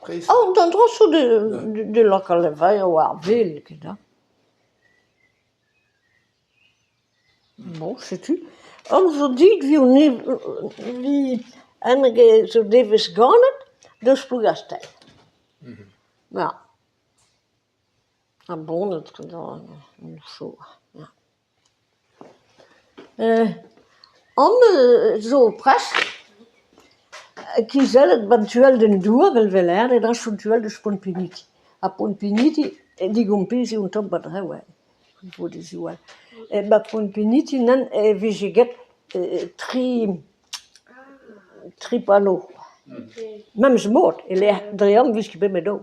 Prest. Oh, d'an dra-se da lakaat leveoù war wel ket hañ. Bon, setu. Anv zo dit 'vi zo nevez ganet deus Plougastell. Ya. Ha boned zo ya. Amañ zo prest kizellet 'ba 'n tu all d'an dour evel 'weler e-dreñv an tu all deus Pont-Peniti. Ha Pont-Peniti digompeziñ un tamm 'ba traoù hein, vo da ziwall. 'Ba Pont-Peniti neuze e vije get tri tri panneau. Memes mod e-lec'h dre amañ 'vije ket bet 'met daou.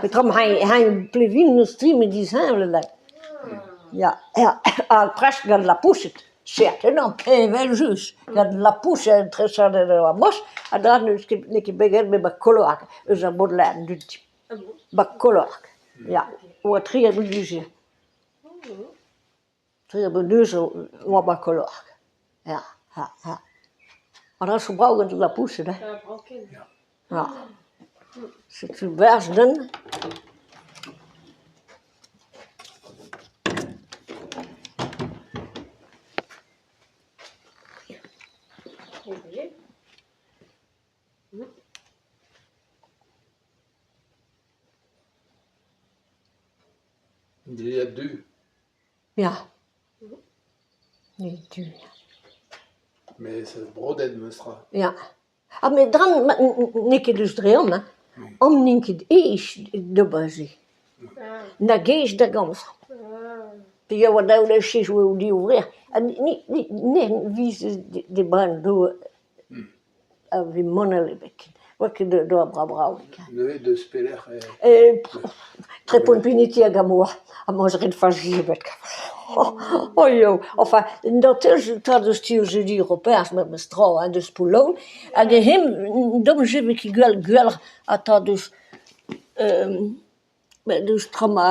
Petra eñ Plevin eus tri met disheñvel eo. Ya, ya, ha prest gant lapoused, certainement, evel-just, gant lapoused tresadet eo ar mos, ha dra n'eus ket n'eo ket bet graet met 'ba Koloag, eus ar Baudelaire an dud. 'Ba Koloag, ya, oa tri a dud Tri a bep zo oa 'ba Koloag, ya, ya, ya. An dra zo brav gant al lapoused hein. Ya. Setu berzh din. Dilhad du. Ya. Dilhad du ya. Met brodet memes tra. Ya. Ha met dram n'eo ket eus dre amañ hein. Amañ n'int ket aes d'ober se. Nag aes da gomz. Peogwir oa dav da selaou divrec'h ha ni 'vije debret dour A vez monell ebet. Oa ket doa brav-brav. Neuze deus pelec'h Tre Pont-Peniti hag am boa am boa ret fazi ebet. Oh yo! Enfin, d'an tad eus ti Judi Roperzh memes tra hein, deus Poullaouen hag hemañ dom vez ket gwell gwelloc'h ha tad eus deus tra ma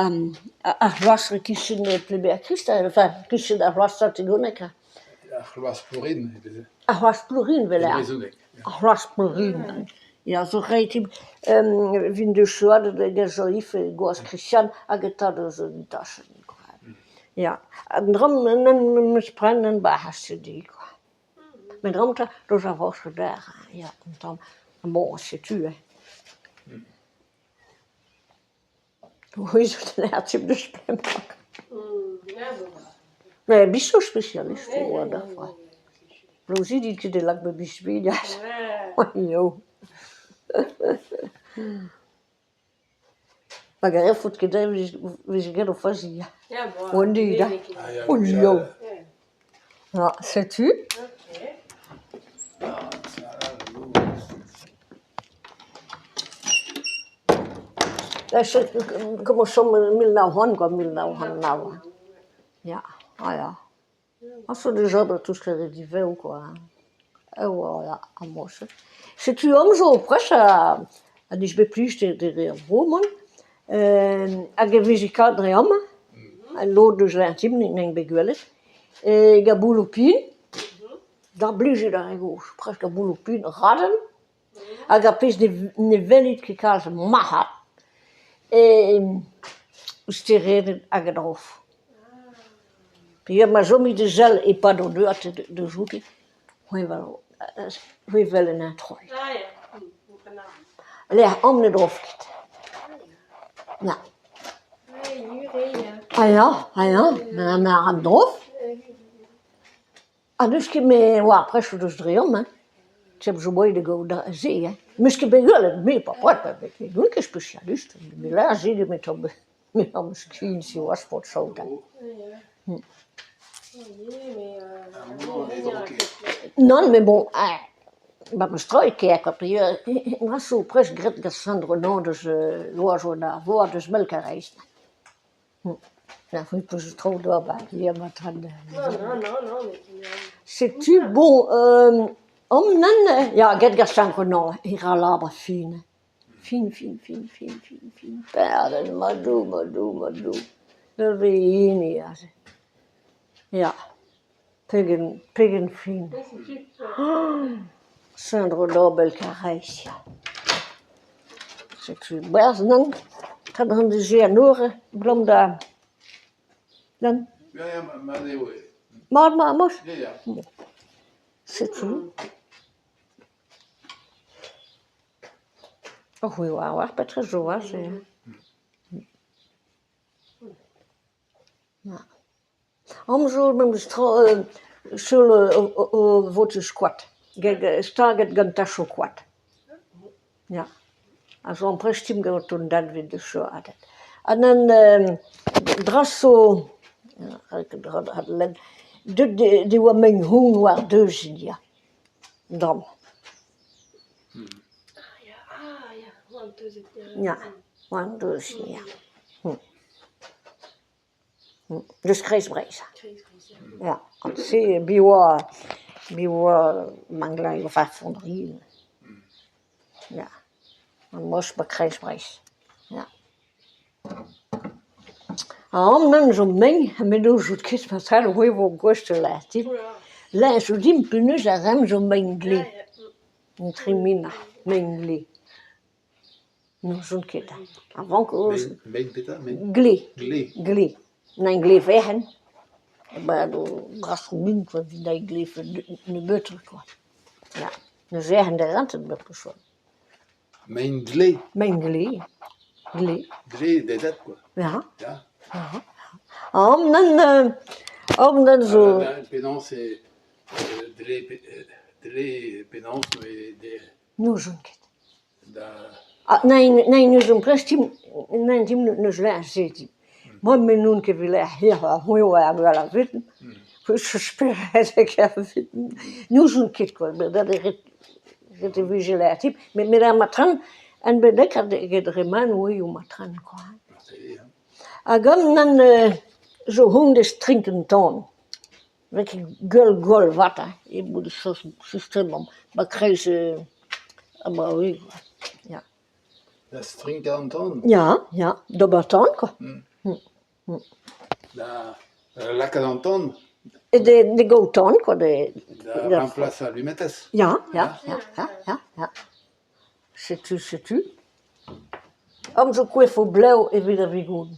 ar c'hloastr e-kichen Pleber-Kristen, enfin e-kichen ar c'hloastr Sant-Tegoneg. Ar c'hloastr Plourin e veze. Ar c'hloastr Plourin 'vel E brezhoneg. Ar c'hloastr Plourin ya zo ret evit deus choazet da Joif gwaz Christian hag e tad eus un dachenn kwa. Ya, an dra-mañ 'm eus prenet 'ba ar CD kwa. Met dra-mañ deus ar vorzh ya un tamm. Bon setu hein. Mais biskoazh spesialist e oa da Blouzidi ket e lak ma biz-bihan. Eo. Hag ar re faot ket dezhe 'vije graet o fazi. Oan dud hein. Oh ya. Ya, setu. Komañsomp 1900 kwa, 1909 ya, ah ya. Ha so dija da touch divev kwa hein. E oa ya ar mod-se. Setu amañ zo prest ha 'dije bet plijet dre ar vro-mañ hag e vije kavet dre amañ, al lod eus Lec'hvien n'int bet gwelet, gant bouloù pin, da blijout d'ar re gozh, prest gant bouloù pin raden. Hag ar pezh ne welit ket kalz marc'had eo steredenn hag an rof. Peogwir ma chomit da sell e-pad an deuet da zougen, c'hwi 'wel an introit. Lec'h amañ ne drof ket. Ya. Ah ya, ah ya, ma an drof. Ha n'eus ket met war presoù deus dre amañ hein, 'teus zo moaien da gaout se hein. 'Meus ket bet gwelet, me paotr, n'on ket spesialist, me 'lâr se nemet me am eus ket siwazh paotr saout hein. Nann met bon memes tra e kêr kwa peogwir ma zo prest graet gant Saint-Renan deus Loazo-an-Arvor deus Melkaraez. Setu bon amañ ya get gant Saint-Renan e ra labour fin. Fin fin fin fin fin fin pardon ma Doue ma Doue ma Doue ur hini aze ya pegen pegen fin Saint-Renan Belkaraez ya. Setu 'barzh nann, kad a ran dija an nor abalamour da nann. Ya, ya, mat eo. Mat emañ ar mod ? Ya, ya. Setu. Ha c'hwi a oar petra zo aze hein. Ya. Amañ zo memes tra seul ur votez-koad staget gant tachoù koad. Ya, a zo amprestet gant an deñved da Ha nann dra zo deuet e oa mein-houarn war deuziñ ya, un tamm. Ya, houarn teuzit ya. Deus Kreiz Breizh. Ya, se bez 'oa bez 'oa manglañ war fonderie ya, moch 'ba Kreiz Breizh ya. Ha amañ zo mein ha me n'ouzon ket petra e vo gouest da lâret dit. Lâret zo dimp penaos ar re-mañ zo mein-glas, an tri-menec'h, mein-glas. N'ouzon ket. A-raok Mein petra ? Mein Glaez. Glaez. Glaez. Mein glaez vec'hin brasoù min kwa evit mein glaez nebeutoc'h kwa. Ya, neuze ec'h int Mein glaez ? Mein glaez, glaez. Glaez dedet kwa. Ya. Ya. Ya. Nann nann zo. Penaos eo dre dre penaos eo N'ouzon ket. Da. Ah nann n'ouzon prest nann n'eus lâret se din. Ma me n'on ket evit lâret hiroc'h c'hwi a oar N'ouzon ket kwa ret e vije lâret dit met ar matre'n un bennak eget re-mañ eo matre'n kwa. Marteze ya. Hag amañ zo honnezh strink an tan. N'eo ket gwall gwall vat hein 'ba kreiz abaoe ya. Da strinkañ an tan ? Ya, ya, d'ober tan kwa. Da lakaat an tan ? Da gaout tan kwa. Da remplasañ alumetez ? Ya, ya, ya, ya, ya. Setu, setu. Amañ zo koefoù blev evit ar Vigoudenn.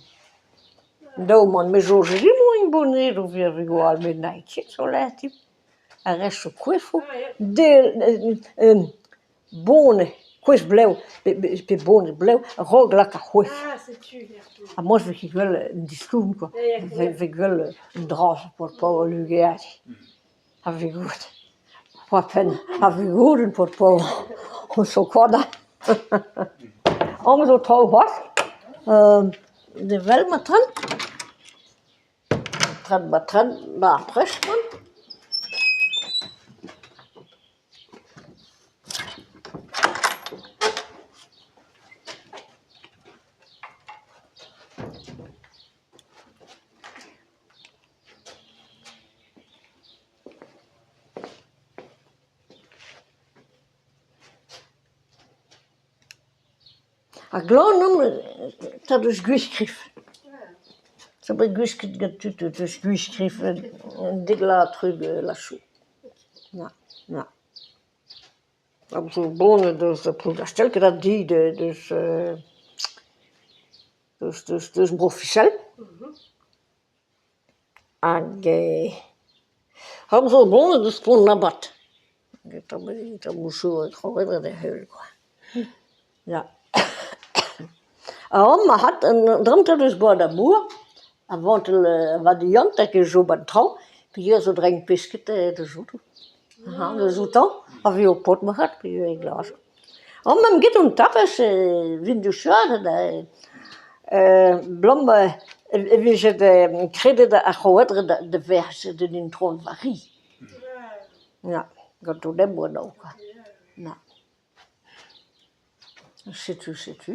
Daou-mañ me 'soñj din emaint bonedoù evit ar vugale met n'eo ket zo lâret dit. Ar re zo koefoù boned, koef-blev pe boned-blev a-raok lakaat ar c'hoef. Ha moa 'vez ket gwelet an diskoulm kwa, 'vez gwelet an dra pa o lugerniñ. Ar Vigoudenn, ouzhpenn ar Vigoudenn paotr paour o sokodañ. Amañ zo traoù c'hoazh evel ma traoù, traoù 'ba ar pres-mañ. Ar gloan amañ tad eus Gwistri. Zo bet gwisket gant tud eus Gwistri un dek vloaz tri-ugent ya, ya. Hag zo boned eus Plougastell graet dit deus deus deus Bro Fisel hag amañ zo boned eus Pont-'n-Abad kwa ya. Amañ avat an dra-mañ eus Gwadabour a-vantel vadiant hag a zo 'ba traoñ peogwir zo drein pesked deus outañ a vez o paotr marc'had pe glask. Amañ get an tapis evit 'blam e vije kredet ar c'hrouadur da verzh d'un itron Vari. Ya, ganto kwa. Ya. Setu, setu.